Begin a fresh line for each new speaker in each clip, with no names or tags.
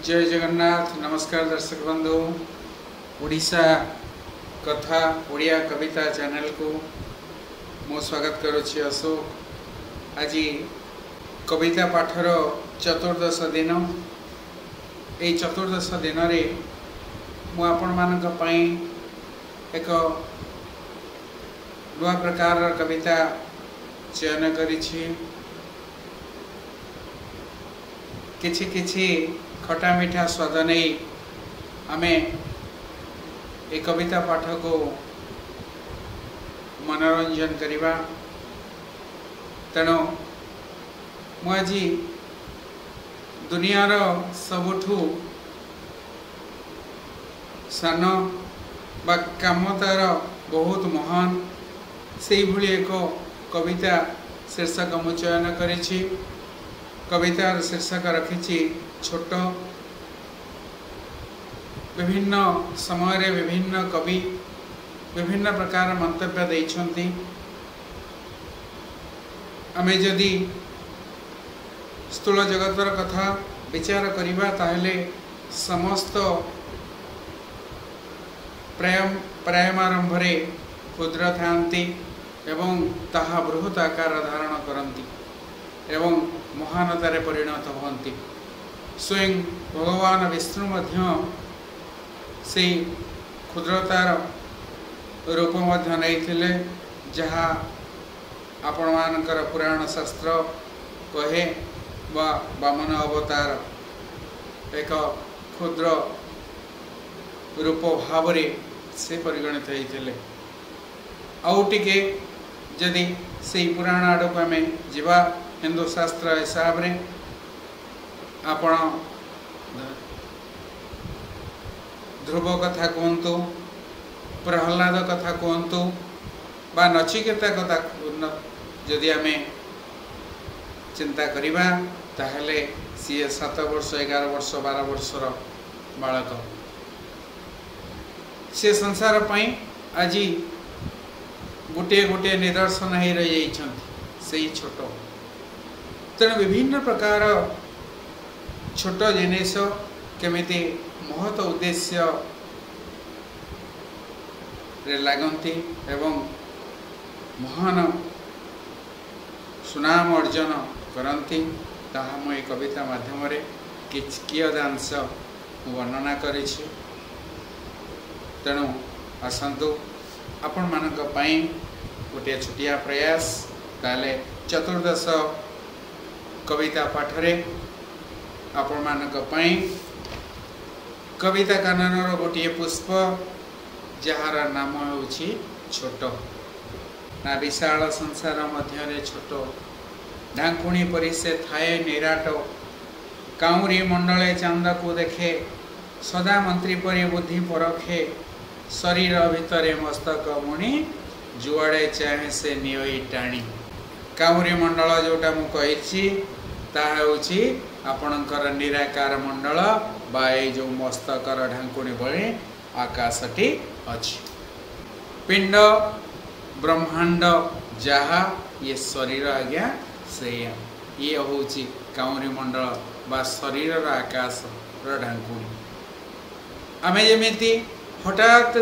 ଜୟ ଜଗନ୍ନାଥ। ନମସ୍କାର ଦର୍ଶକ ବନ୍ଧୁ, ଓଡ଼ିଶା କଥା ଓଡ଼ିଆ କବିତା ଚ୍ୟାନେଲକୁ ମୁଁ ସ୍ୱାଗତ କରୁଛି ଅଶୋକ। ଆଜି କବିତା ପାଠର ଚତୁର୍ଦ୍ଦଶ ଦିନ। ଏଇ ଚତୁର୍ଦ୍ଦଶ ଦିନରେ ମୁଁ ଆପଣମାନଙ୍କ ପାଇଁ ଏକ ନୂଆ ପ୍ରକାରର କବିତା ଚୟନ କରିଛି। କିଛି କିଛି ଖଟା ମିଠା ସ୍ୱାଦ ନେଇ ଆମେ ଏ କବିତା ପାଠକୁ ମନୋରଞ୍ଜନ କରିବା। ତେଣୁ ମୁଁ ଆଜି ଦୁନିଆର ସବୁଠୁ ସାନ ବା କାମ ତାର ବହୁତ ମହାନ, ସେଇଭଳି ଏକ କବିତା ଶୀର୍ଷକ ମୁଁ ଚୟନ କରିଛି। କବିତାର ଶୀର୍ଷକ ରଖିଛି ଛୋଟ। ବିଭିନ୍ନ ସମୟରେ ବିଭିନ୍ନ କବି ବିଭିନ୍ନ ପ୍ରକାର ମନ୍ତବ୍ୟ ଦେଇଛନ୍ତି। ଆମେ ଯଦି ସ୍ଥୂଳ ଜଗତର କଥା ବିଚାର କରିବା, ତାହେଲେ ସମସ୍ତ ପ୍ରାୟମାରମ୍ଭରେ କ୍ଷୁଦ୍ର ଥାଆନ୍ତି ଏବଂ ତାହା ବୃହତ ଆକାର ଧାରଣ କରନ୍ତି ଏବଂ ମହାନତାରେ ପରିଣତ ହୁଅନ୍ତି। ସ୍ୱୟଂ ଭଗବାନ ବିଷ୍ଣୁ ମଧ୍ୟ ସେଇ କ୍ଷୁଦ୍ରତାର ରୂପ ମଧ୍ୟ ନେଇଥିଲେ, ଯାହା ଆପଣମାନଙ୍କର ପୁରାଣ ଶାସ୍ତ୍ର କହେ, ବା ବାମନ ଅବତାର ଏକ କ୍ଷୁଦ୍ର ରୂପ ଭାବରେ ସେ ପରିଗଣିତ ହେଇଥିଲେ। ଆଉ ଟିକେ ଯଦି ସେଇ ପୁରାଣ ଆଡ଼କୁ ଆମେ ଯିବା, ହିନ୍ଦୁ ଶାସ୍ତ୍ର ହିସାବରେ ଆପଣ ଧ୍ରୁବ କଥା କୁହନ୍ତୁ, ପ୍ରହ୍ଲାଦ କଥା କୁହନ୍ତୁ ବା ନଚିକେତା କଥା ଯଦି ଆମେ ଚିନ୍ତା କରିବା, ତାହେଲେ ସିଏ 7 ବର୍ଷ, 11 ବର୍ଷ, 12 ବର୍ଷର ବାଳକ। ସେ ସଂସାର ପାଇଁ ଆଜି ଗୋଟିଏ ଗୋଟିଏ ନିଦର୍ଶନ ହେଇ ରହିଯାଇଛନ୍ତି ସେଇ ଛୋଟ। ତେଣୁ ବିଭିନ୍ନ ପ୍ରକାର ଛୋଟ ଜିନିଷ କେମିତି ମହତ ଉଦ୍ଦେଶ୍ୟରେ ଲାଗନ୍ତି ଏବଂ ମହାନ ସୁନାମ ଅର୍ଜନ କରନ୍ତି, ତାହା ମୁଁ ଏ କବିତା ମାଧ୍ୟମରେ କିଛି କିୟଦାଂଶ ମୁଁ ବର୍ଣ୍ଣନା କରିଛି। ତେଣୁ ଆସନ୍ତୁ ଆପଣମାନଙ୍କ ପାଇଁ ଗୋଟିଏ ଛୋଟିଆ ପ୍ରୟାସ। ତାହେଲେ ଚତୁର୍ଦ୍ଦଶ କବିତା ପାଠରେ ଆପଣମାନଙ୍କ ପାଇଁ କବିତା କାନନର ଗୋଟିଏ ପୁଷ୍ପ, ଯାହାର ନାମ ହେଉଛି ଛୋଟ। ନା ବିଶାଳ ସଂସାର ମଧ୍ୟରେ ଛୋଟ, ଢାଙ୍କୁଣୀ ପରି ସେ ଥାଏ ନିରାଟ। କାଉଁରୀ ମଣ୍ଡଳେ ଚାନ୍ଦକୁ ଦେଖେ, ସଦା ମନ୍ତ୍ରୀ ପରି ବୁଦ୍ଧି ପରଖେ। ଶରୀର ଭିତରେ ମସ୍ତକ ମୁଣି, ଯୁଆଡ଼େ ଚାହେଁ ସେ ନିଅଇ ଟାଣି। କାଉଁରୀ ମଣ୍ଡଳ ଯେଉଁଟା ମୁଁ କହିଛି, ତାହା ହେଉଛି ଆପଣଙ୍କର ନିରାକାର ମଣ୍ଡଳ ବା ଏଇ ଯେଉଁ ମସ୍ତକର ଢାଙ୍କୁଣୀ ଭଳି ଆକାଶଟି ଅଛି। ପିଣ୍ଡ ବ୍ରହ୍ମାଣ୍ଡ ଯାହା, ଇଏ ଶରୀର ଆଜ୍ଞା ସେଇଆ। ଇଏ ହେଉଛି କାଉଁରୀ ମଣ୍ଡଳ ବା ଶରୀରର ଆକାଶର ଢାଙ୍କୁଣୀ। ଆମେ ଯେମିତି ହଠାତ୍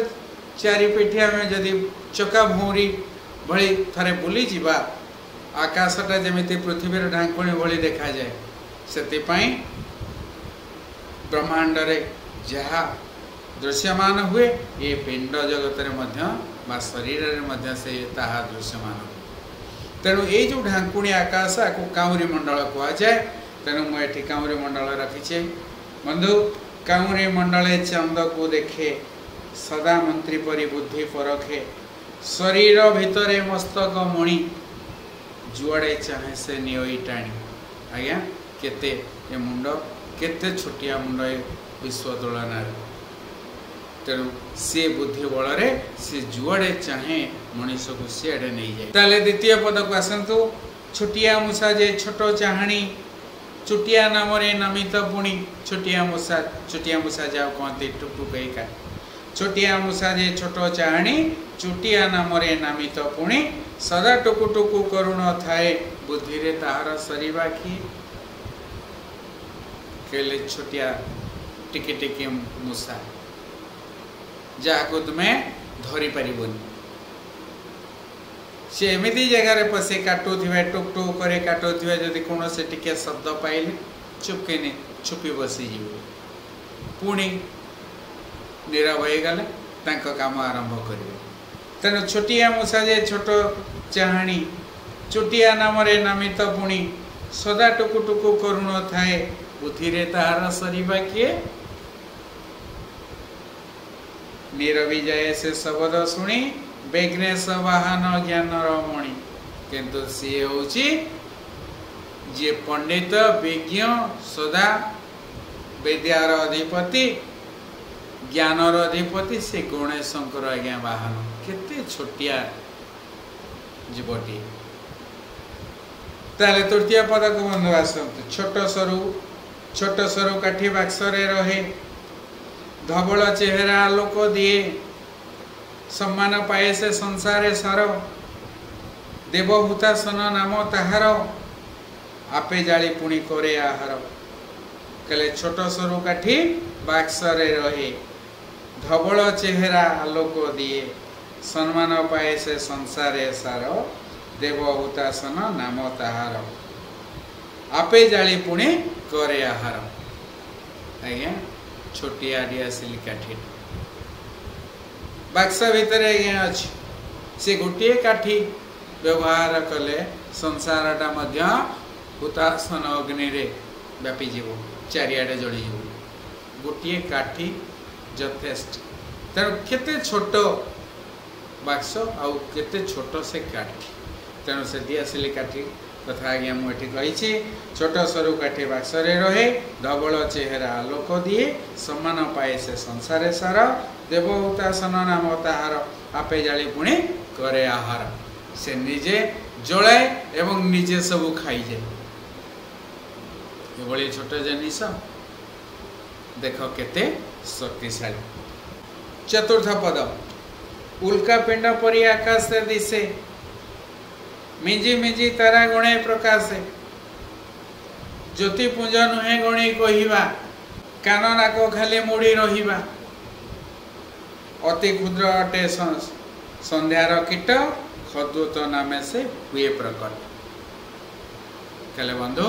ଚାରିପିଠି ଆମେ ଯଦି ଚକା ଭଉଁରୀ ଭଳି ଥରେ ବୁଲିଯିବା, ଆକାଶଟା ଯେମିତି ପୃଥିବୀର ଢାଙ୍କୁଣୀ ଭଳି ଦେଖାଯାଏ, ସେଥିପାଇଁ ବ୍ରହ୍ମାଣ୍ଡରେ ଯାହା ଦୃଶ୍ୟମାନ ହୁଏ, ଏ ପିଣ୍ଡ ଜଗତରେ ମଧ୍ୟ ବା ଶରୀରରେ ମଧ୍ୟ ସେ ତାହା ଦୃଶ୍ୟମାନ ହୁଏ। ତେଣୁ ଏଇ ଯେଉଁ ଢାଙ୍କୁଣୀ ଆକାଶ, ଆକୁ କାଉଁରୀ ମଣ୍ଡଳ କୁହାଯାଏ। ତେଣୁ ମୁଁ ଏଠି କାଉଁରୀ ମଣ୍ଡଳ ରଖିଛି। ବନ୍ଧୁ, କାଉଁରୀ ମଣ୍ଡଳେ ଚାନ୍ଦକୁ ଦେଖେ, ସଦା ମନ୍ତ୍ରୀ ପରି ବୁଦ୍ଧି ପରଖେ। ଶରୀର ଭିତରେ ମସ୍ତକ ମଣି, ଯୁଆଡ଼େ ଚାହେଁ ସେ ନିଅଇ ଟାଣି। ଆଜ୍ଞା, କେତେ ଏ ମୁଣ୍ଡ, କେତେ ଛୋଟିଆ ମୁଣ୍ଡ ଏ ବିଶ୍ୱ ତୁଳନାରେ। ତେଣୁ ସେ ବୁଦ୍ଧି ବଳରେ ସେ ଯୁଆଡ଼େ ଚାହେଁ ମଣିଷକୁ ସିଆଡ଼େ ନେଇଯାଏ। ତାହେଲେ ଦ୍ୱିତୀୟ ପଦକୁ ଆସନ୍ତୁ। ଛୋଟିଆ ମୂଷା ଯେ ଛୋଟ ଚାହାଣୀ, ଚୁଟିଆ ନାମରେ ନାମିତ ପୁଣି। ଛୋଟିଆ ମୂଷା, ଛୋଟିଆ ମୂଷା ଯାହା କହନ୍ତି ଟୁକଟୁକେଇକା। ଛୋଟିଆ ମୂଷା ଯେ ଛୋଟ ଚାହାଣୀ, ଚୁଟିଆ ନାମରେ ନାମିତ ପୁଣି। ସଦା ଟୁକୁ ଟୁକୁ କରୁଣ ଥାଏ, ବୁଦ୍ଧିରେ ତାହାର ସରିବା କିଏ? କହିଲେ ଛୋଟିଆ ଟିକେ ଟିକେ ମୂଷା, ଯାହାକୁ ତୁମେ ଧରିପାରିବନି। ସେ ଏମିତି ଜାଗାରେ ପଶି କାଟୁଥିବେ, ଟୁକ୍ ଟୁକ୍ କରି କାଟୁଥିବେ, ଯଦି କୌଣସି ଟିକେ ଶବ୍ଦ ପାଇଲେ ଚୁପକିନି ଛୁପି ବସିଯିବେ, ପୁଣି ନୀରବ ହେଇଗଲେ ତାଙ୍କ କାମ ଆରମ୍ଭ କରିବେ। ତେଣୁ ଛୋଟିଆ ମୂଷା ଯେ ଛୋଟ ଚାହାଣୀ, ଚୁଟିଆ ନାମରେ ନାମିତ ପୁଣି, ସଦା ଟୁକୁ ଟୁକୁ କରୁଣ ଥାଏ, ବୁଦ୍ଧିରେ ତାହାର ସରିବା କିଏ? ନିରବି ଯାଏ ସେ ଶବଦ ଶୁଣି, ବିଘ୍ନେଶ ବାହନ ଜ୍ଞାନର ମଣି। କିନ୍ତୁ ସିଏ ହେଉଛି ଯିଏ ପଣ୍ଡିତ ବିଜ୍ଞ, ସଦା ବିଦ୍ୟାର ଅଧିପତି, ଜ୍ଞାନର ଅଧିପତି, ସେ ଗଣେଶଙ୍କର ଆଜ୍ଞା ବାହନ। କେତେ ଛୋଟିଆ ଜୀବଟିଏ। ତାହେଲେ ତୃତୀୟ ପଦକୁ ବନ୍ଧୁ ଆସନ୍ତୁ। ଛୋଟ ସରୁ, ଛୋଟ ସରୁ କାଠି ବାକ୍ସରେ ରହେ, ଧବଳ ଚେହେରା ଆଲୋକ ଦିଏ, ସମ୍ମାନ ପାଏ ସେ ସଂସାରେ ସାର, ଦେବହୁତାସନ ନାମ ତାହାର, ଆପେ ଜାଳି ପୁଣି କରେ ଆହାର। କହିଲେ ଛୋଟ ସରୁ କାଠି ବାକ୍ସରେ ରହେ, ଧବଳ ଚେହେରା ଆଲୋକ ଦିଏ, ସମ୍ମାନ ପାଏ ସେ ସଂସାରେ ସାର, ଦେବହୁତାସନ ନାମ ତାହାର, ଆପେ ଜାଳି ପୁଣି କରେ ଆହାର। ଆଜ୍ଞା ଛୋଟିଆ ଡିଆସିଲି କାଠି ବାକ୍ସ ଭିତରେ ଆଜ୍ଞା ଅଛି, ସେ ଗୋଟିଏ କାଠି ବ୍ୟବହାର କଲେ ସଂସାରଟା ମଧ୍ୟ ହୁତାସନ ଅଗ୍ନିରେ ବ୍ୟାପିଯିବ, ଚାରିଆଡ଼େ ଜଳିଯିବ। ଗୋଟିଏ କାଠି ଯଥେଷ୍ଟ। ତେଣୁ କେତେ ଛୋଟ ବାକ୍ସ ଆଉ କେତେ ଛୋଟ ସେ କାଠି। ତେଣୁ ସେ ଦିଆସିଲି କାଠି କଥା ଆଜ୍ଞା ମୁଁ ଏଠି କହିଛି। ଛୋଟ ସରୁ କାଠି ବାକ୍ସରେ ରହେ, ଧବଳ ଚେହେରା ଆଲୋକ ଦିଏ, ସମ୍ମାନ ପାଏ ସେ ସଂସାରେ ସାର, ଦେବହୁତାସନ ନାମ ତାହାର, ଆପେ ଜାଳି ପୁଣି କରେ ଆହାର। ସେ ନିଜେ ଜଳାଏ ଏବଂ ନିଜେ ସବୁ ଖାଇଯାଏ। ଏଭଳି ଛୋଟ ଜିନିଷ ଦେଖ କେତେ ଶକ୍ତିଶାଳୀ। ଚତୁର୍ଥ ପଦ, ଉଲ୍କା ପିଣ୍ଡ ପରି ଆକାଶରେ ଦିଶେ, ମିଞ୍ଜି ମିଞ୍ଜି ତାରା ଗଣେ ପ୍ରକାଶେ, ଜ୍ୟୋତିପୁଞ୍ଜ ନୁହେଁ ଗଣି କହିବା, କାନ ନାକ ଖାଲି ମୋଡ଼ି ରହିବା, ଅତି କ୍ଷୁଦ୍ର ଅଟେ ସନ୍ଧ୍ୟାର କୀଟ, ଖଦ୍ୟୁତ ନାମେ ସେ ହୁଏ ପ୍ରକଟ। ତାହେଲେ ବନ୍ଧୁ,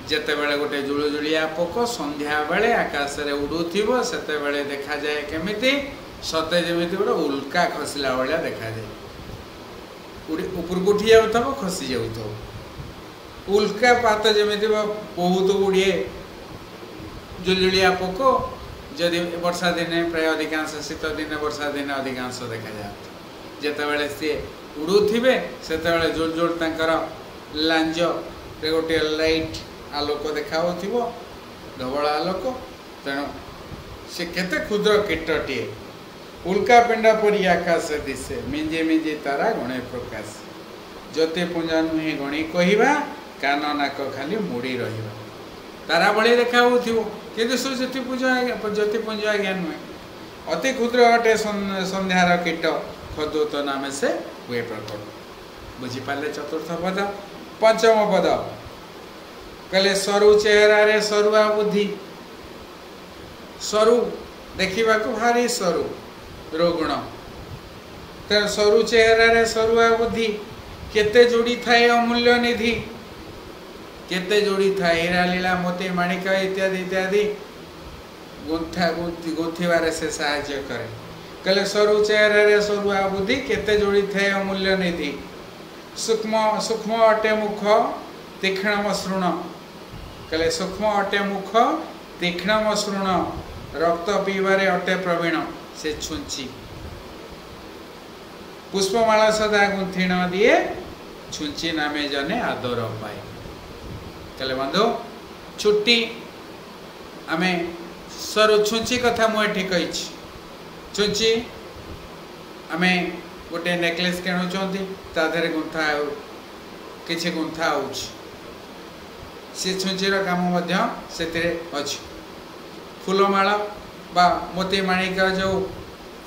ଯେତେବେଳେ ଗୋଟେ ଜୁଳୁଜୁଳିଆ ପୋକ ସନ୍ଧ୍ୟାବେଳେ ଆକାଶରେ ଉଡ଼ୁଥିବ, ସେତେବେଳେ ଦେଖାଯାଏ କେମିତି? ସତେ ଯେମିତି ଗୋଟେ ଉଲ୍କା ଖସିଲା ଭଳିଆ ଦେଖାଯାଏ। ଉପରକୁ ଉଠି ଯାଉଥିବ, ଖସି ଯାଉଥିବ, ଉଲ୍କା ପାତ ଯେମିତି। ବହୁତ ଗୁଡ଼ିଏ ଜୁଳୁଜୁଳିଆ ପୋକ ଯଦି ବର୍ଷା ଦିନେ ପ୍ରାୟ ଅଧିକାଂଶ, ଶୀତ ଦିନେ ବର୍ଷା ଦିନେ ଅଧିକାଂଶ ଦେଖାଯାଆନ୍ତି। ଯେତେବେଳେ ସିଏ ଉଡ଼ୁଥିବେ ସେତେବେଳେ ଜୋର ଜୋର ତାଙ୍କର ଲାଞ୍ଜରେ ଗୋଟିଏ ଲାଇଟ୍ ଆଲୋକ ଦେଖାଯାଉଥିବ, ଧବଳ ଆଲୋକ। ତେଣୁ ସେ କେତେ କ୍ଷୁଦ୍ର କୀଟଟିଏ, ଉଲ୍କା ପିଣ୍ଡ ପରି ଆକାଶ ଦିଶେ, ମିଞ୍ଜି ମିଞ୍ଜି ତାରା ଗଣେ ପ୍ରକାଶ, ଜ୍ୟୋତିପୁଞ୍ଜ ନୁହେଁ ଗଣି କହିବା, କାନ ନାକ ଖାଲି ମୋଡ଼ି ରହିବା। ତାରା ଭଳି ଦେଖା ହେଉଥିବ, କିନ୍ତୁ ସେ ଜ୍ୟୋତିପୁଞ୍ଜ ଜ୍ୟୋତିପୁଞ୍ଜ ଆଜ୍ଞା ନୁହେଁ। ଅତି କ୍ଷୁଦ୍ର ଅଟେ ସନ୍ଧ୍ୟାର କୀଟ, ଖଦ୍ୟୁତ ନାମେ ସେ ହୁଏ ପ୍ରକଟ। ବୁଝିପାରିଲେ ଚତୁର୍ଥ ପଦ। ପଞ୍ଚମ ପଦ କହିଲେ ସରୁ ଚେହେରାରେ ସରୁଆ ବୁଦ୍ଧି। ସରୁ ଦେଖିବାକୁ ଭାରି ସରୁ ରୋଗୁଣ, ତେଣୁ ସରୁ ଚେହେରାରେ ସରୁଆ ବୁଦ୍ଧି, କେତେ ଯୋଡ଼ି ଥାଏ ଅମୂଲ୍ୟ ନିଧି, କେତେ ଯୋଡ଼ି ଥାଏ ହୀରା ଲୀଳା ମୋତି ମାଣିକ ଇତ୍ୟାଦି ଇତ୍ୟାଦି ଗୁନ୍ଥା ଗୁନ୍ଥିବାରେ ସେ ସାହାଯ୍ୟ କରେ। କହିଲେ ସରୁ ଚେହେରାରେ ସରୁଆ ବୁଦ୍ଧି, କେତେ ଯୋଡ଼ି ଥାଏ ଅମୂଲ୍ୟ ନିଧି, ସୂକ୍ଷ୍ମ ସୂକ୍ଷ୍ମ ଅଟେ ମୁଖ ତୀକ୍ଷ୍ଣ ମସୃଣ। କହିଲେ ସୂକ୍ଷ୍ମ ଅଟେ ମୁଖ ତୀକ୍ଷ୍ଣ ମସୃଣ, ରକ୍ତ ପିଇବାରେ ଅଟେ ପ୍ରବୀଣ ସେ ଛୁଞ୍ଚି, ପୁଷ୍ପମାଳା ସଦା ଗୁନ୍ଥିଣ ଦିଏ, ଛୁଞ୍ଚି ନାମେ ଜନେ ଆଦର ପାଏ। ତାହେଲେ ବନ୍ଧୁ, ଛୁଟି ଆମେ ସରୁ ଛୁଞ୍ଚି କଥା ମୁଁ ଏଠି କହିଛି। ଛୁଞ୍ଚି ଆମେ ଗୋଟେ ନେକଲେସ୍ କିଣୁଛନ୍ତି, ତା ଦେହରେ ଗୁନ୍ଥା କିଛି ଗୁନ୍ଥା ହେଉଛି, ସେ ଛୁଞ୍ଚିର କାମ ମଧ୍ୟ ସେଥିରେ ଅଛି। ଫୁଲମାଳ ବା ମୋତି ମାଣିକ ଯେଉଁ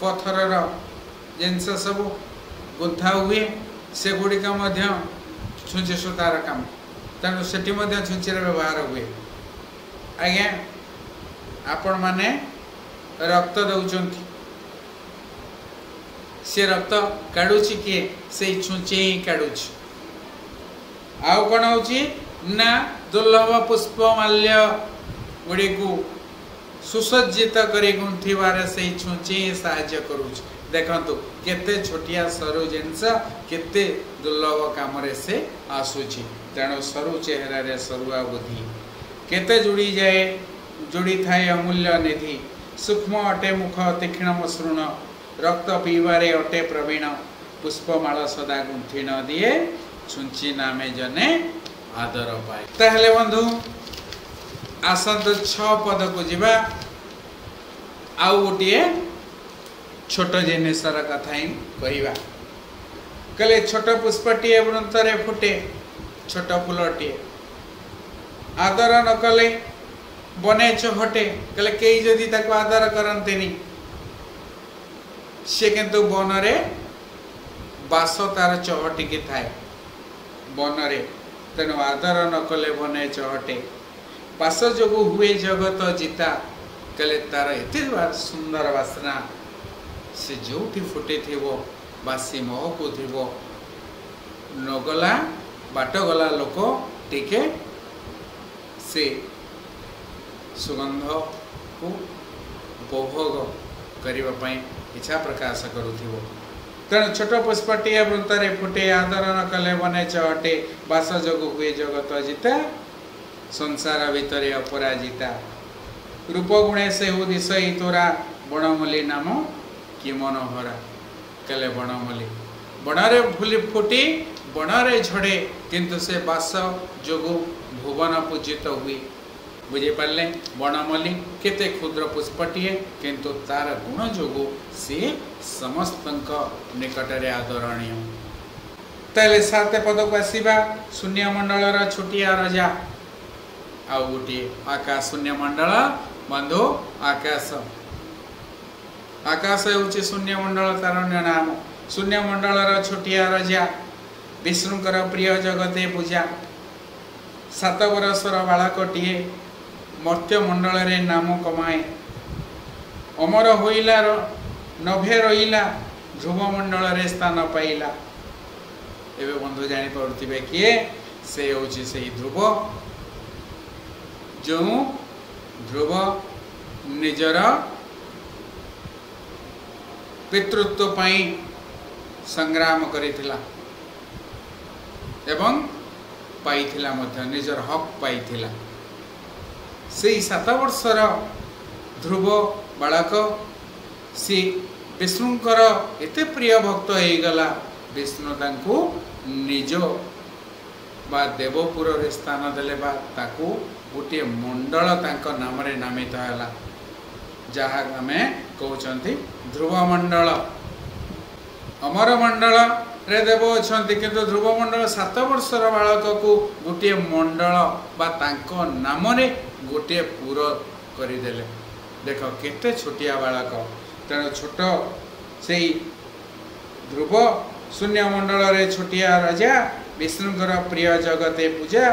ପଥରର ଜିନିଷ ସବୁ ଗୁନ୍ଥା ହୁଏ, ସେଗୁଡ଼ିକ ମଧ୍ୟ ଛୁଞ୍ଚି ସୂତାର କାମ, ତେଣୁ ସେଠି ମଧ୍ୟ ଛୁଞ୍ଚିର ବ୍ୟବହାର ହୁଏ। ଆଜ୍ଞା ଆପଣମାନେ ରକ୍ତ ଦେଉଛନ୍ତି, ସେ ରକ୍ତ କାଢ଼ୁଛି କିଏ? ସେଇ ଛୁଞ୍ଚି ହିଁ କାଢ଼ୁଛି। ଆଉ କ'ଣ ହେଉଛି ନା ଦୁର୍ଲଭ ପୁଷ୍ପମାଲ୍ୟ ଗୁଡ଼ିକୁ ସୁସଜ୍ଜିତ କରି ଗୁନ୍ଥିବାରେ ସେଇ ଛୁଞ୍ଚି ହିଁ ସାହାଯ୍ୟ କରୁଛି। ଦେଖନ୍ତୁ କେତେ ଛୋଟିଆ ସରୁ ଜିନିଷ କେତେ ଦୁର୍ଲଭ କାମରେ ସେ ଆସୁଛି। ତେଣୁ ସରୁ ଚେହେରାରେ ସରୁଆ ବୁଦ୍ଧି, କେତେ ଯୋଡ଼ିଯାଏ ଯୋଡ଼ିଥାଏ ଅମୂଲ୍ୟ ନିଧି। ସୂକ୍ଷ୍ମ ଅଟେ ମୁଖ ତୀକ୍ଷ୍ଣ ମସୃଣ, ରକ୍ତ ପିଇବାରେ ଅଟେ ପ୍ରବୀଣ। ପୁଷ୍ପମାଳ ସଦା ଗୁନ୍ଥି ନ ଦିଏ, ଛୁଞ୍ଚି ନାମେ ଜନେ ଆଦର ପାଏ। ତାହେଲେ ବନ୍ଧୁ ଆସନ୍ତୁ 6 ପଦକୁ ଯିବା। ଆଉ ଗୋଟିଏ ଛୋଟ ଜିନିଷର କଥା ହିଁ କହିବା। କହିଲେ ଛୋଟ ପୁଷ୍ପଟିଏ ବୃନ୍ତରେ ଫୁଟେ, ଛୋଟ ଫୁଲଟିଏ, ଆଦର ନ କଲେ ବନେ ଚହଟେ। କହିଲେ କେହି ଯଦି ତାକୁ ଆଦର କରନ୍ତିନି, ସେ କିନ୍ତୁ ବନରେ ବାସ ତାର ଚହଟିକି ଥାଏ ବନରେ। ତେଣୁ ଆଦର ନ କଲେ ବନେ ଚହଟେ। ବାସ ଯୋଗୁଁ ହୁଏ ଜଗତ ଜିତା। କହିଲେ ତାର ଏତେ ସୁନ୍ଦର ବାସ୍ନା, ସେ ଯେଉଁଠି ଫୁଟିଥିବ ବାସି ମହକୁଥିବ, ନଗଲା ବାଟ ଗଲା ଲୋକ ଟିକେ ସେ ସୁଗନ୍ଧକୁ ଉପଭୋଗ କରିବା ପାଇଁ ଇଚ୍ଛା ପ୍ରକାଶ କରୁଥିବ। ତେଣୁ ଛୋଟ ପୁଷ୍ପଟିଏ ବୃନ୍ତରେ ଫୁଟେ, ଆଦର ନ କଲେ ବନେ ଚହଟେ। ବାସ ଯୋଗୁଁ ହୁଏ ଜଗତ ଜିତା, ସଂସାର ଭିତରେ ଅପରାଜିତା। ରୂପ ଗୁଣେ ସେହୁ ଦିଶଇ ତୋରା, ବଣମଲ୍ଲୀ ନାମ କି ମନୋହରା। କଲେ ବଣମଲ୍ଲୀ ବଣରେ ଫୁଲି ଫୁଟି ବଣରେ ଝଡ଼େ, କିନ୍ତୁ ସେ ବାସ ଯୋଗୁଁ ଭୁବନ ପୂଜିତ ହୁଏ। ବୁଝିପାରିଲେ? ବଣମଲ୍ଲୀ କେତେ କ୍ଷୁଦ୍ର ପୁଷ୍ପଟିଏ, କିନ୍ତୁ ତାର ଗୁଣ ଯୋଗୁଁ ସିଏ ସମସ୍ତଙ୍କ ନିକଟରେ ଆଦରଣୀୟ। ତାହେଲେ 7 ପଦକୁ ଆସିବା। ଶୂନ୍ୟମଣ୍ଡଳର ଛୋଟିଆ ରଜା, ଆଉ ଗୋଟିଏ ଆକାଶ। ଶୂନ୍ୟମଣ୍ଡଳ ବନ୍ଧୁ ଆକାଶ, ଆକାଶ ହେଉଛି ଶୂନ୍ୟମଣ୍ଡଳ, ତାର ଅନ୍ୟ ନାମ। ଶୂନ୍ୟମଣ୍ଡଳର ଛୋଟିଆ ରଜା, ବିଷ୍ଣୁଙ୍କର ପ୍ରିୟ ଜଗତେ ପୂଜା। 7 ବରଷର ବାଳକଟିଏ ମର୍ତ୍ତ୍ୟମଣ୍ଡଳରେ ନାମ କମାଏ। ଅମର ହୋଇଲା ନଭେ ରହିଲା, ଧ୍ରୁବମଣ୍ଡଳରେ ସ୍ଥାନ ପାଇଲା। ଏବେ ବନ୍ଧୁ ଜାଣିପାରୁଥିବେ କିଏ ସେ? ହେଉଛି ସେଇ ଧ୍ରୁବ, ଯେଉଁ ଧ୍ରୁବ ନିଜର ପିତୃତ୍ୱ ପାଇଁ ସଂଗ୍ରାମ କରିଥିଲା ଏବଂ ପାଇଥିଲା ମଧ୍ୟ, ନିଜର ହକ୍ ପାଇଥିଲା। ସେଇ 7 ବର୍ଷର ଧ୍ରୁବ ବାଳକ ସିଏ ବିଷ୍ଣୁଙ୍କର ଏତେ ପ୍ରିୟ ଭକ୍ତ ହେଇଗଲା, ବିଷ୍ଣୁ ତାଙ୍କୁ ନିଜ ବା ଦେବପୁରରେ ସ୍ଥାନ ଦେଲେ, ବା ତାକୁ ଗୋଟିଏ ମଣ୍ଡଳ ତାଙ୍କ ନାମରେ ନାମିତ ହେଲା, ଯାହା ଆମେ କହୁଛନ୍ତି ଧ୍ରୁବମଣ୍ଡଳ। ଅମର ମଣ୍ଡଳରେ ଦେବ ଅଛନ୍ତି, କିନ୍ତୁ ଧ୍ରୁବମଣ୍ଡଳ 7 ବର୍ଷର ବାଳକକୁ ଗୋଟିଏ ମଣ୍ଡଳ ବା ତାଙ୍କ ନାମରେ ଗୋଟିଏ ପୁର କରିଦେଲେ। ଦେଖ କେତେ ଛୋଟିଆ ବାଳକ। ତେଣୁ ଛୋଟ ସେଇ ଧ୍ରୁବ ଶୂନ୍ୟମଣ୍ଡଳରେ ଛୋଟିଆ ରାଜା, ବିଷ୍ଣୁଙ୍କର ପ୍ରିୟ ଜଗତେ ପୂଜା।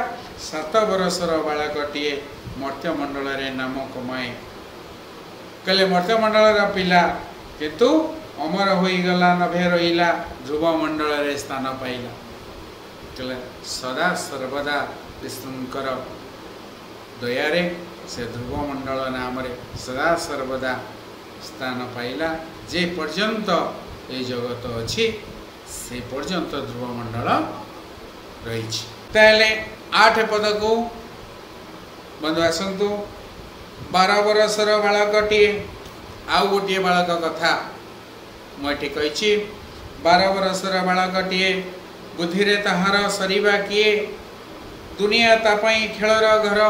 7 ବରଷର ବାଳକଟିଏ ମର୍ତ୍ତ୍ୟମଣ୍ଡଳରେ ନାମ କମାଏ। କହିଲେ ମର୍ତ୍ତ୍ୟମଣ୍ଡଳର ପିଲା, କିନ୍ତୁ ଅମର ହୋଇଗଲା, ନଭେ ରହିଲା, ଧ୍ରୁବମଣ୍ଡଳରେ ସ୍ଥାନ ପାଇଲା। କହିଲେ ସଦା ସର୍ବଦା ବିଷ୍ଣୁଙ୍କର ଦୟାରେ ସେ ଧ୍ରୁବମଣ୍ଡଳ ନାମରେ ସଦା ସର୍ବଦା ସ୍ଥାନ ପାଇଲା। ଯେ ପର୍ଯ୍ୟନ୍ତ ଏଇ ଜଗତ ଅଛି ସେ ପର୍ଯ୍ୟନ୍ତ ଧ୍ରୁବମଣ୍ଡଳ ରହିଛି। ତାହେଲେ 8 ପଦକୁ ବନ୍ଧୁ ଆସନ୍ତୁ। 12 ବରଷର ବାଳକଟିଏ, ଆଉ ଗୋଟିଏ ବାଳକ କଥା ମୁଁ ଏଠି କହିଛି। 12 ବରଷର ବାଳକଟିଏ, ବୁଦ୍ଧିରେ ତାହାର ସରିବା କିଏ? ଦୁନିଆ ତା ପାଇଁ ଖେଳର ଘର।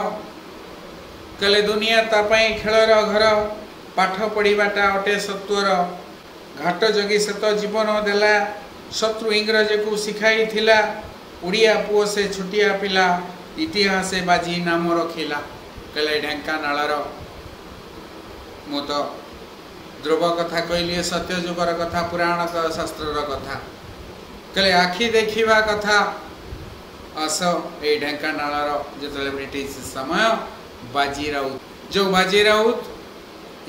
କହିଲେ ଦୁନିଆ ତା ପାଇଁ ଖେଳର ଘର, ପାଠ ପଢ଼ିବାଟା ଅଟେ ସତ୍ୱର। ଘାଟ ଜଗି ସେ ତ ଜୀବନ ଦେଲା, ଶତ୍ରୁ ଇଂରେଜକୁ ଶିଖାଇଥିଲା। ଓଡ଼ିଆ ପୁଅ ସେ ଛୋଟିଆ ପିଲା, ଇତିହାସେ ବାଜି ନାମ ରଖିଲା। କହିଲେ ଢେଙ୍କାନାଳର, ମୁଁ ତ ଧ୍ରୁବ କଥା କହିଲି, ସତ୍ୟଯୁଗର କଥା, ପୁରାଣ ଶାସ୍ତ୍ରର କଥା। କହିଲେ ଆଖି ଦେଖିବା କଥା। ଆସ ଏଇ ଢେଙ୍କାନାଳର ଯେତେବେଳେ ବ୍ରିଟିଶ ସମୟ, ବାଜି ରାଉତ। ଯେଉଁ ବାଜି ରାଉତ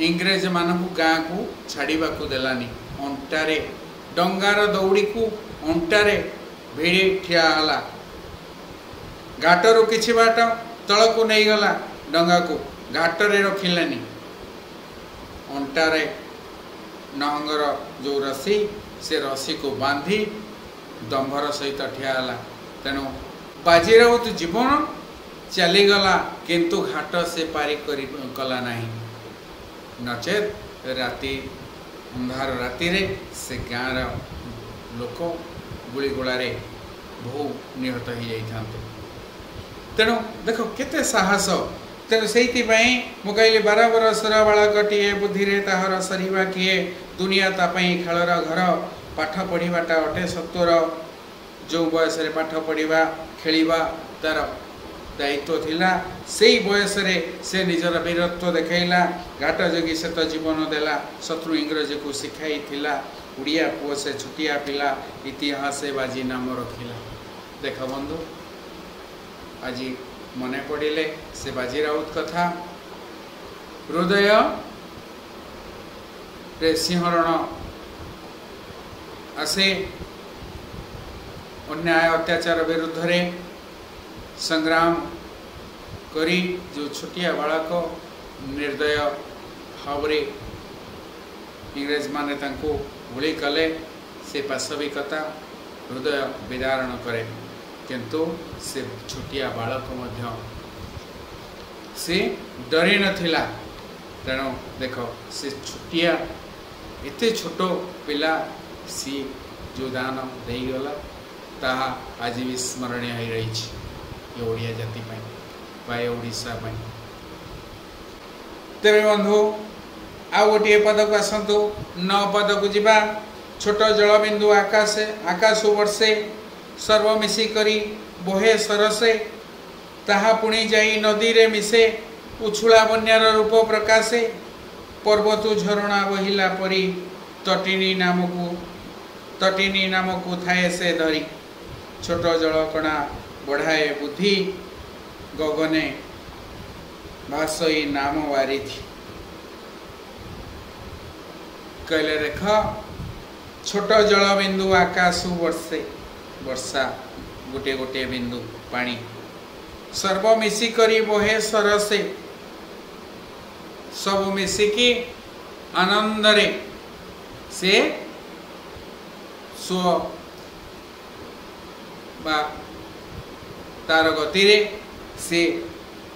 ଇଂରେଜମାନଙ୍କୁ ଗାଁକୁ ଛାଡ଼ିବାକୁ ଦେଲାନି, ଅଣ୍ଟାରେ ଡଙ୍ଗାର ଦଉଡ଼ିକୁ ଅଣ୍ଟାରେ ଭିଡ଼ି ଠିଆ ହେଲା, ଘାଟରୁ କିଛି ବାଟ ତଳକୁ ନେଇଗଲା ଡଙ୍ଗାକୁ, ଘାଟରେ ରଖିଲାନି, ଅଣ୍ଟାରେ ନହଙ୍ଗର ଯେଉଁ ରସି ସେ ରସିକୁ ବାନ୍ଧି ଦମ୍ଭର ସହିତ ଠିଆ ହେଲା। ତେଣୁ ବାଜି ରାଉତ ଜୀବନ ଚାଲିଗଲା, କିନ୍ତୁ ଘାଟ ସେ ପାରି କରି କଲା ନାହିଁ, ନଚେତ୍ ରାତି ଅନ୍ଧାର ରାତିରେ ସେ ଗାଁର ଲୋକ ଗୁଳିଗୋଳାରେ ବହୁ ନିହତ ହେଇଯାଇଥାନ୍ତେ। ତେଣୁ ଦେଖ କେତେ ସାହସ। ତେଣୁ ସେଇଥିପାଇଁ ମୁଁ କହିଲି 12 ବରଷର ବାଳକଟିଏ, ବୁଦ୍ଧିରେ ତାହାର ସରିବା କିଏ, ଦୁନିଆ ତା ପାଇଁ ଖେଳର ଘର, ପାଠ ପଢ଼ିବାଟା ଅଟେ ସତ୍ୱର। ଯେଉଁ ବୟସରେ ପାଠ ପଢ଼ିବା ଖେଳିବା ତାର ଦାୟିତ୍ୱ ଥିଲା, ସେଇ ବୟସରେ ସେ ନିଜର ବୀରତ୍ୱ ଦେଖାଇଲା। ଘାଟ ଯୋଗୀ ସେ ତ ଜୀବନ ଦେଲା, ଶତ୍ରୁ ଇଂରେଜକୁ ଶିଖାଇଥିଲା, ଓଡ଼ିଆ ପୁଅ ସେ ଛୋଟିଆ ପିଲା, ଇତିହାସେ ବାଜି ନାମ ରଖିଲା। ଦେଖ ବନ୍ଧୁ, ଆଜି ମନେ ପଡ଼ିଲେ ସେ ବାଜି ରାଉତ କଥା, ହୃଦୟରେ ସିଂହରଣ ଆସେ। ଅନ୍ୟାୟ ଅତ୍ୟାଚାର ବିରୁଦ୍ଧରେ ସଂଗ୍ରାମ କରି ଯେଉଁ ଛୋଟିଆ ବାଳକ ନିର୍ଦ୍ଦୟ ଭାବରେ ଇଂରେଜମାନେ ତାଙ୍କୁ ଗୁଳି କଲେ, ସେ ପାଶବିକତା ହୃଦୟ ବିଦାରଣ କରେ। କିନ୍ତୁ ସେ ଛୋଟିଆ ବାଳକ ମଧ୍ୟ ସେ ଡରି ନଥିଲା। ତେଣୁ ଦେଖ, ସେ ଛୋଟିଆ ଏତେ ଛୋଟ ପିଲା ସିଏ ଯେଉଁ ଦାନ ଦେଇଗଲା ତାହା ଆଜି ବି ସ୍ମରଣୀୟ ହୋଇ ରହିଛି ଏ ଓଡ଼ିଆ ଜାତି ପାଇଁ ବା ଏ ଓଡ଼ିଶା ପାଇଁ। ତେବେ ବନ୍ଧୁ ଆଉ ଗୋଟିଏ ପଦକୁ ଆସନ୍ତୁ, 9 ପଦକୁ ଯିବା। ଛୋଟ ଜଳବିନ୍ଦୁ ଆକାଶେ ଆକାଶୁ ବର୍ଷେ, ସର୍ବ ମିଶିକରି ବହେ ସରସେ, ତାହା ପୁଣି ଯାଇ ନଦୀରେ ମିଶେ, ଉଛୁଳା ବନ୍ୟାର ରୂପ ପ୍ରକାଶେ, ପର୍ବତୁ ଝରଣା ବହିଲା ପରି, ତଟିନୀ ନାମକୁ ଥାଏ ସେ ଧରି। ଛୋଟ ଜଳକଣା ବଢ଼ାଏ ବୁଦ୍ଧି, ଗଗନେ ଭାସଇ ନାମ ବାରିଧି। କହିଲେ ଦେଖ, ଛୋଟ ଜଳବିନ୍ଦୁ ଆକାଶୁ ବର୍ଷେ, ବର୍ଷା ଗୋଟିଏ ଗୋଟିଏ ବିନ୍ଦୁ ପାଣି, ସର୍ବ ମିଶିକରି ବହେ ସରସେ, ସବୁ ମିଶିକି ଆନନ୍ଦରେ ସେ ସୁଅ ବା ତାର ଗତିରେ ସେ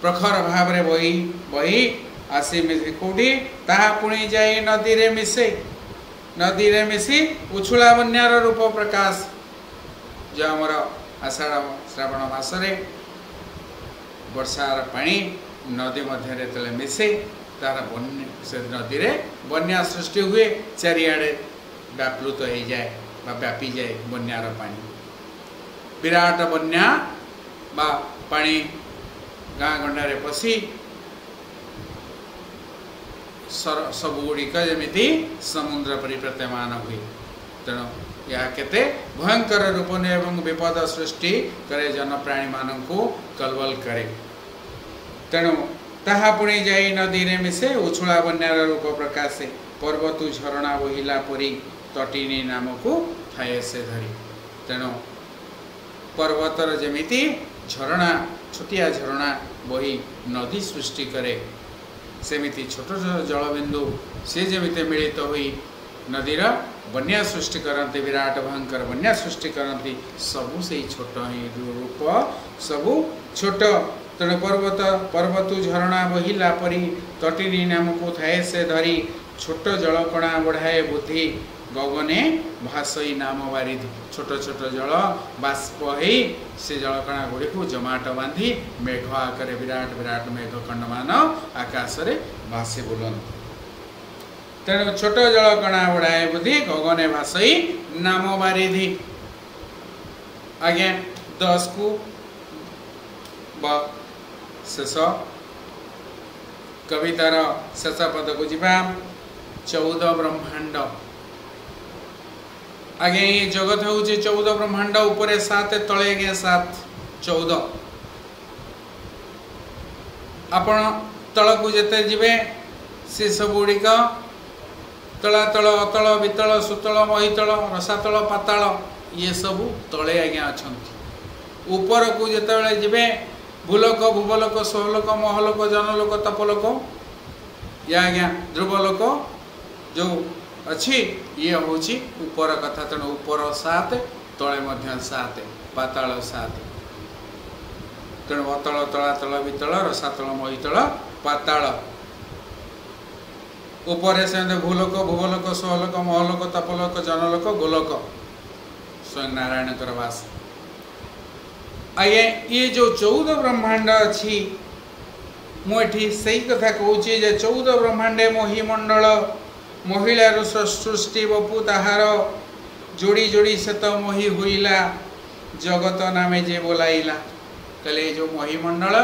ପ୍ରଖର ଭାବରେ ବହି ବହି ଆସି ମିଶି କେଉଁଠି, ତାହା ପୁଣି ଯାଇ ନଦୀରେ ମିଶେ, ନଦୀରେ ମିଶି ଉଛୁଳା ବନ୍ୟାର ରୂପ ପ୍ରକାଶ। ଯେଉଁ ଆମର ଆଷାଢ଼ ଶ୍ରାବଣ ମାସରେ ବର୍ଷାର ପାଣି ନଦୀ ମଧ୍ୟରେ ଯେତେବେଳେ ମିଶେ, ତାର ବନ୍ୟା ସେ ନଦୀରେ ବନ୍ୟା ସୃଷ୍ଟି ହୁଏ, ଚାରିଆଡ଼େ ବ୍ୟାପୃତ ହେଇଯାଏ ବା ବ୍ୟାପିଯାଏ ବନ୍ୟାର ପାଣି। ବିରାଟ ବନ୍ୟା ବା ପାଣି ଗାଁ ଗଣ୍ଡାରେ ପଶି ସବୁଗୁଡ଼ିକ ଯେମିତି ସମୁଦ୍ର ପରି ପ୍ରତୀୟମାନ ହୁଏ। ତେଣୁ ଏହା କେତେ ଭୟଙ୍କର ରୂପ ନିଏ ଏବଂ ବିପଦ ସୃଷ୍ଟି କରେ, ଜନପ୍ରାଣୀମାନଙ୍କୁ କଲବଲ କରେ। ତେଣୁ ତାହା ପୁଣି ଯାଇ ନଦୀରେ ମିଶେ, ଉଛୁଳା ବନ୍ୟାର ରୂପ ପ୍ରକାଶେ, ପର୍ବତୁ ଝରଣା ବହିଲା ପରି, ତଟିନୀ ନାମକୁ ଥାଏ ସେ ଧରି। ତେଣୁ ପର୍ବତର ଯେମିତି ଝରଣା, ଛୋଟିଆ ଝରଣା ବହି ନଦୀ ସୃଷ୍ଟି କରେ, ସେମିତି ଛୋଟ ଛୋଟ ଜଳବିନ୍ଦୁ ସେ ଯେମିତି ମିଳିତ ହୋଇ ନଦୀର ବନ୍ୟା ସୃଷ୍ଟି କରନ୍ତି, ବିରାଟ ଭୟଙ୍କର ବନ୍ୟା ସୃଷ୍ଟି କରନ୍ତି, ସବୁ ସେଇ ଛୋଟ ହିଁ ରୂପ, ସବୁ ଛୋଟ। ତେଣୁ ପର୍ବତୁ ଝରଣା ବହିଲା ପରି, ତଟିନୀ ନାମକୁ ଥାଏ ସେ ଧରି, ଛୋଟ ଜଳକଣା ବଢ଼ାଏ ବୁଦ୍ଧି, ଗଗନେ ଭାସଇ ନାମ ବାରିଧି। ଛୋଟ ଛୋଟ ଜଳ ବାଷ୍ପ ହେଇ ସେ ଜଳକଣା ଗୁଡ଼ିକୁ ଜମାଟ ବାନ୍ଧି ମେଘ ଆକାରରେ ବିରାଟ ବିରାଟ ମେଘଖଣ୍ଡମାନ ଆକାଶରେ ଭାସି ବୁଲନ୍ତି। ତେଣୁ ଛୋଟ ଜଳକଣା ବଢ଼ାଏ ବୁଦ୍ଧି, ଗଗନେ ଭାସଇ ନାମ ବାରିଧି। ଆଜ୍ଞା 10କୁ ବା ଶେଷ କବିତାର ଶେଷ ପଦକୁ ଯିବା। 14 ବ୍ରହ୍ମାଣ୍ଡ। ଆଜ୍ଞା ଏ ଜଗତ ହେଉଛି 14 ବ୍ରହ୍ମାଣ୍ଡ, ଉପରେ 7 ତଳେ ଆଜ୍ଞା 7, 14। ଆପଣ ତଳକୁ ଯେତେ ଯିବେ ସେ ସବୁଗୁଡ଼ିକ ତଳାତଳ, ଅତଳ, ବିତଳ, ସୁତଳ, ମହିତଳ, ରସାତଳ, ପାତାଳ, ଇଏ ସବୁ ତଳେ ଆଜ୍ଞା ଅଛନ୍ତି। ଉପରକୁ ଯେତେବେଳେ ଯିବେ ଭୂଲୋକ, ଭୁବଲୋକ, ସ୍ୱଲୋକ, ମହଲୋକ, ଜନଲୋକ, ତପଲୋକ, ଇଏ ଆଜ୍ଞା ଧ୍ରୁବଲୋକ ଯେଉଁ ଅଛି, ଇଏ ହେଉଛି ଉପର କଥା। ତେଣୁ ଉପର 7, ତଳେ ମଧ୍ୟ 7, ପାତାଳ 7। ତେଣୁ ଅତଳ, ତଳାତଳ, ବିତଳ, ରସାତଳ, ମହିତଳ, ପାତାଳ। ଉପରେ ସେମିତି ଭୂଲୋକ, ଭୁବଲୋକ, ସ୍ୱଲୋକ, ମହଲୋକ, ତପଲୋକ, ଜନଲୋକ, ଗୋଲୋକ, ସ୍ୱୟଂ ନାରାୟଣଙ୍କର ବାସ। ଆଜ୍ଞା ଇଏ ଯେଉଁ 14 ବ୍ରହ୍ମାଣ୍ଡ ଅଛି, ମୁଁ ଏଠି ସେଇ କଥା କହୁଛି ଯେ 14 ବ୍ରହ୍ମାଣ୍ଡେ ମହିମଣ୍ଡଳ, ମହିଳାରୁ ସୃଷ୍ଟି ବପୁ ତାହାର, ଯୋଡ଼ି ଯୋଡ଼ି ସେତ ମହି ହୋଇଲା, ଜଗତ ନାମେ ଯେ ବୋଲାଇଲା। କହିଲେ ଏ ଯେଉଁ ମହିମଣ୍ଡଳ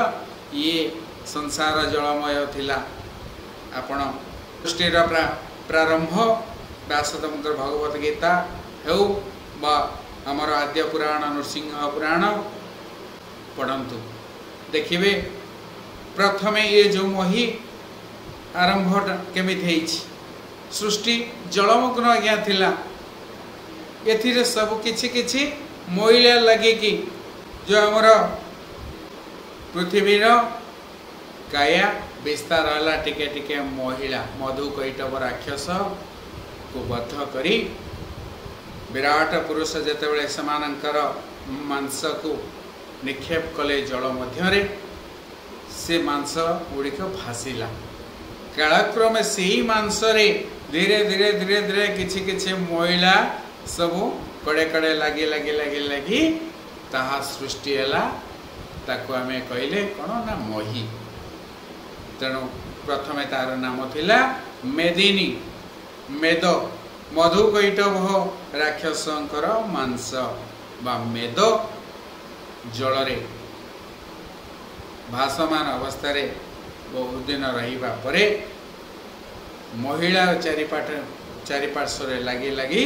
ଇଏ ସଂସାର ଜଳମୟ ଥିଲା। ଆପଣ ସୃଷ୍ଟିର ପ୍ରାରମ୍ଭ ବ୍ୟାସଦେବଙ୍କର ଭଗବତ ଗୀତା ହେଉ ବା ଆମର ଆଦ୍ୟ ପୁରାଣ ନୃସିଂହ ପୁରାଣ ପଢ଼ନ୍ତୁ, ଦେଖିବେ ପ୍ରଥମେ ଇଏ ଯେଉଁ ମହି ଆରମ୍ଭ କେମିତି ହେଇଛି। ସୃଷ୍ଟି ଜଳମଗ୍ନ ଆଜ୍ଞା ଥିଲା, ଏଥିରେ ସବୁ କିଛି କିଛି ମଇଳା ଲାଗିକି ଯେଉଁ ଆମର ପୃଥିବୀର କାୟା ବିସ୍ତାର ହେଲା, ଟିକେ ଟିକେ ମହିଳା ମଧୁ କୈଟବ ରାକ୍ଷସକୁ ବଧ କରି ବିରାଟ ପୁରୁଷ ଯେତେବେଳେ ସେମାନଙ୍କର ମାଂସକୁ ନିକ୍ଷେପ କଲେ ଜଳ ମଧ୍ୟରେ, ସେ ମାଂସ ଗୁଡ଼ିକ ଭାସିଲା। କାଳକ୍ରମେ ସେଇ ମାଂସରେ ଧୀରେ ଧୀରେ ଧୀରେ ଧୀରେ କିଛି କିଛି ମଇଳା ସବୁ କଡ଼େ କଡ଼େ ଲାଗି ଲାଗି ଲାଗି ଲାଗି ତାହା ସୃଷ୍ଟି ହେଲା। ତାକୁ ଆମେ କହିଲେ କ'ଣ ନା ମହି। ତେଣୁ ପ୍ରଥମେ ତାର ନାମ ଥିଲା ମେଦିନୀ, ମେଦ, ମଧୁ କୈଟଭ ରାକ୍ଷସଙ୍କର ମାଂସ ବା ମେଦ ଜଳରେ ଭାସମାନ ଅବସ୍ଥାରେ ବହୁତ ଦିନ ରହିବା ପରେ ମହିଳା ଚାରିପାର୍ଶ୍ୱରେ ଲାଗି ଲାଗି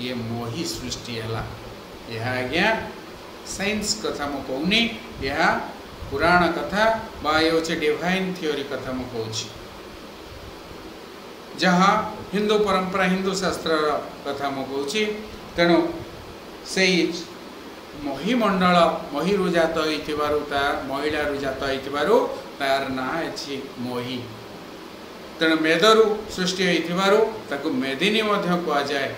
ଇଏ ମହି ସୃଷ୍ଟି ହେଲା। ଏହା ଆଜ୍ଞା ସାଇନ୍ସ କଥା ମୁଁ କହୁନି, ଏହା ପୁରାଣ କଥା ବା ଇଏ ହେଉଛି ଡିଭାଇନ୍ ଥିଓରି କଥା ମୁଁ କହୁଛି, ଯାହା ହିନ୍ଦୁ ପରମ୍ପରା ହିନ୍ଦୁ ଶାସ୍ତ୍ରର କଥା ମୁଁ କହୁଛି। ତେଣୁ ସେଇ ମହିମଣ୍ଡଳ ମହିରୁ ଜାତ ହେଇଥିବାରୁ, ତା ମହିଳାରୁ ଜାତ ହେଇଥିବାରୁ ତାର ନାଁ ଅଛି ମହି। ତେଣୁ ମେଦରୁ ସୃଷ୍ଟି ହେଇଥିବାରୁ ତାକୁ ମେଦିନୀ ମଧ୍ୟ କୁହାଯାଏ।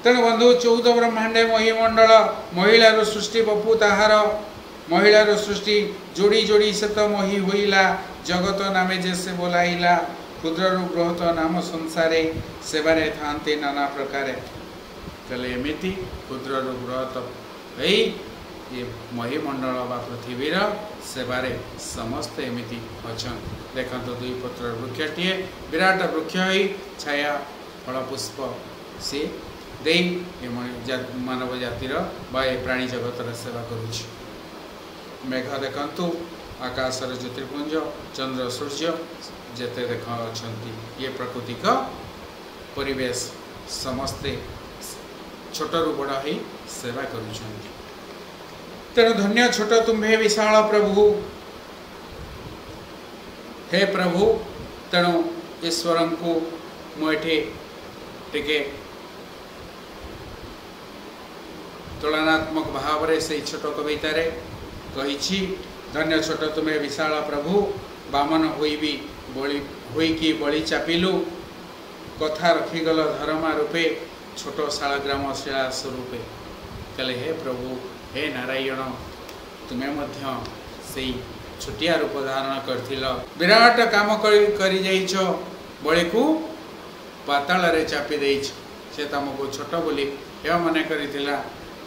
ତେଣୁ ବନ୍ଧୁ 14 ବ୍ରହ୍ମାଣ୍ଡେ ମହିମଣ୍ଡଳ, ମହିଳାରୁ ସୃଷ୍ଟି ବପୁ ତାହାର, ମହିଳାରୁ ସୃଷ୍ଟି ଯୋଡ଼ି ଯୋଡ଼ି ସେତ ମହି ହୋଇଲା, ଜଗତ ନାମେ ଯେ ସେ ବୋଲାଇଲା, କ୍ଷୁଦ୍ରରୁ ବୃହତ ନାମ ସଂସାରେ, ସେବାରେ ଥାନ୍ତି ନାନା ପ୍ରକାରେ। ତାହେଲେ ଏମିତି କ୍ଷୁଦ୍ରରୁ ବୃହତ ହେଇ ଏ ମହିମଣ୍ଡଳ ବା ପୃଥିବୀର ସେବାରେ ସମସ୍ତେ ଏମିତି ଅଛନ୍ତି। ଦେଖନ୍ତୁ ଦୁଇ ପତ୍ର ବୃକ୍ଷଟିଏ ବିରାଟ ବୃକ୍ଷ ହେଇ ଛାୟା ଫଳ ପୁଷ୍ପ ସିଏ ଦେଇ ଏ ମାନବ ଜାତିର ବା ଏ ପ୍ରାଣୀ ଜଗତର ସେବା କରୁଛି। ମେଘ ଦେଖନ୍ତୁ, ଆକାଶର ଜ୍ୟୋତିର୍ପୁଞ୍ଜ, ଚନ୍ଦ୍ର ସୂର୍ଯ୍ୟ ଯେତେ ଦେଖ ଅଛନ୍ତି, ଇଏ ପ୍ରାକୃତିକ ପରିବେଶ ସମସ୍ତେ ଛୋଟରୁ ବଡ଼ ହେଇ ସେବା କରୁଛନ୍ତି। ତେଣୁ ଧନ୍ୟ ଛୋଟ ତୁମ୍ଭେ ବିଶାଳ ପ୍ରଭୁ, ହେ ପ୍ରଭୁ। ତେଣୁ ଈଶ୍ୱରଙ୍କୁ ମୁଁ ଏଠି ଟିକେ ତୁଳନାତ୍ମକ ଭାବରେ ସେଇ ଛୋଟ କବିତାରେ କହିଛି, ଧନ୍ୟ ଛୋଟ ତୁମେ ବିଶାଳ ପ୍ରଭୁ, ବାମନ ହୋଇବି ବଳି ହୋଇକି ବଳି ଚାପିଲୁ, କଥା ରଖିଗଲ ଧରମା ରୂପେ, ଛୋଟ ଶାଳଗ୍ରାମ ଶିଳା ସ୍ୱରୂପେ। କହିଲେ ହେ ପ୍ରଭୁ, ହେ ନାରାୟଣ, ତୁମେ ମଧ୍ୟ ସେଇ ଛୋଟିଆ ରୂପ ଧାରଣ କରିଥିଲ, ବିରାଟ କାମ କରିଯାଇଛ, ବଳିକୁ ପାତାଳରେ ଚାପି ଦେଇଛ। ସେ ତମକୁ ଛୋଟ ବୋଲି ହେୟ ମନେ କରିଥିଲା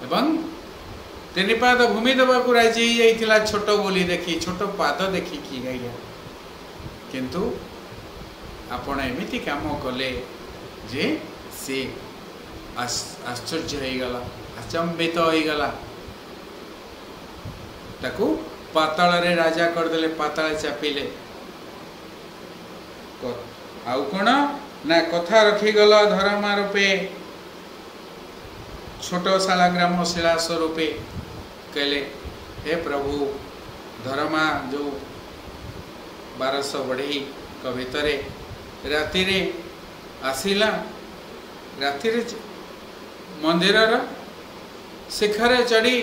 ଏବଂ ତିନି ପାଦ ଭୂମି ଦେବାକୁ ରାଜି ହେଇଯାଇଥିଲା ଛୋଟ ବୋଲି ଦେଖି, ଛୋଟ ପାଦ ଦେଖିକି ଆଜ୍ଞା। କିନ୍ତୁ ଆପଣ ଏମିତି କାମ କଲେ ଯେ ସେ ଆଶ୍ଚର୍ଯ୍ୟ ହେଇଗଲା, ଆଚମ୍ବିତ ହେଇଗଲା, ତାକୁ ପାତାଳରେ ରାଜା କରିଦେଲେ, ପାତାଳ ଚାପିଲେ। ଆଉ କ'ଣ ନା କଥା ରଖିଗଲ ଧରମା ରୂପେ, ଛୋଟ ଶାଳଗ୍ରାମ ଶିଳା ସ୍ୱରୂପେ। କହିଲେ ହେ ପ୍ରଭୁ, ଧରମା ଯେଉଁ 1200 ବଢ଼େଇଙ୍କ ଭିତରେ ରାତିରେ ଆସିଲା, ରାତିରେ ମନ୍ଦିରର ଶିଖରେ ଚଢ଼ି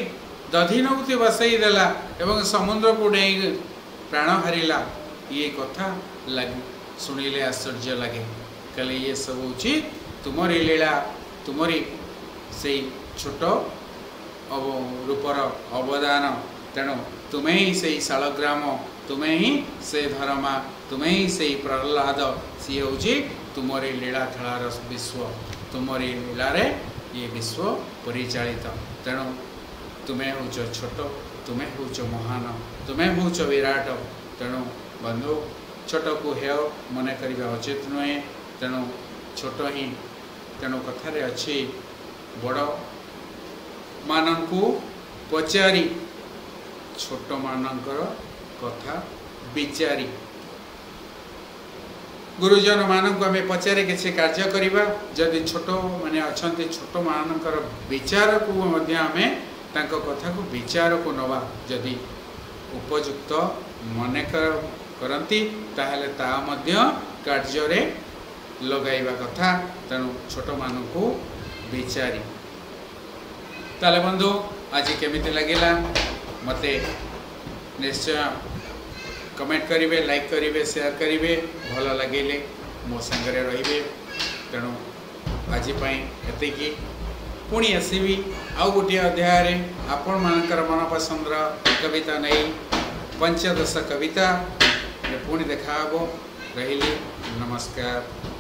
ଦଧି ନୌତି ବସେଇ ଦେଲା ଏବଂ ସମୁଦ୍ରକୁ ଡେଇଁ ପ୍ରାଣ ହାରିଲା। ଇଏ କଥା ଲାଗି ଶୁଣିଲେ ଆଶ୍ଚର୍ଯ୍ୟ ଲାଗେ। କହିଲେ ଇଏ ସବୁ ହେଉଛି ତୁମରି ଲୀଳା, ତୁମରି ସେଇ ଛୋଟ ରୂପର ଅବଦାନ। ତେଣୁ ତୁମେ ହିଁ ସେଇ ଶାଳଗ୍ରାମ, ତୁମେ ହିଁ ସେ ଧରମା, ତୁମେ ହିଁ ସେଇ ପ୍ରହ୍ଲାଦ। ସିଏ ହେଉଛି ତୁମରି ଲୀଳା ଖେଳାର ବିଶ୍ୱ, ତୁମରି ଲୀଳାରେ ଇଏ ବିଶ୍ୱ ପରିଚାଳିତ। ତେଣୁ ତୁମେ ହେଉଛ ଛୋଟ, ତୁମେ ହେଉଛ ମହାନ, ତୁମେ ହେଉଛ ବିରାଟ। ତେଣୁ ବନ୍ଧୁ, ଛୋଟକୁ ହେୟ ମନେ କରିବା ଉଚିତ ନୁହେଁ। ତେଣୁ ଛୋଟ ହିଁ, ତେଣୁ କଥାରେ ଅଛି ବଡ଼ ମାନଙ୍କୁ ପଚାରି ଛୋଟମାନଙ୍କର କଥା ବିଚାରି। ଗୁରୁଜନମାନଙ୍କୁ ଆମେ ପଚାରି କିଛି କାର୍ଯ୍ୟ କରିବା। ଯଦି ଛୋଟମାନେ ଅଛନ୍ତି, ଛୋଟମାନଙ୍କର ବିଚାରକୁ ମଧ୍ୟ ଆମେ ତାଙ୍କ କଥାକୁ ବିଚାରକୁ ନେବା। ଯଦି ଉପଯୁକ୍ତ ମନେ କରନ୍ତି ତାହେଲେ ତାହା ମଧ୍ୟ କାର୍ଯ୍ୟରେ ଲଗାଇବା କଥା। ତେଣୁ ଛୋଟମାନଙ୍କୁ ବିଚାରି। ତାହେଲେ ବନ୍ଧୁ, ଆଜି କେମିତି ଲାଗିଲା ମୋତେ ନିଶ୍ଚୟ କମେଣ୍ଟ କରିବେ, ଲାଇକ୍ କରିବେ, ସେୟାର କରିବେ। ଭଲ ଲାଗିଲେ ମୋ ସାଙ୍ଗରେ ରହିବେ। ତେଣୁ ଆଜି ପାଇଁ ଏତିକି। ପୁଣି ଆସିବି ଆଉ ଗୋଟିଏ ଅଧ୍ୟାୟରେ ଆପଣମାନଙ୍କର ମନପସନ୍ଦର କବିତା ନେଇ, ପଞ୍ଚଦଶ କବିତା ପୁଣି ଦେଖାହେବ। ରହିଲି, ନମସ୍କାର।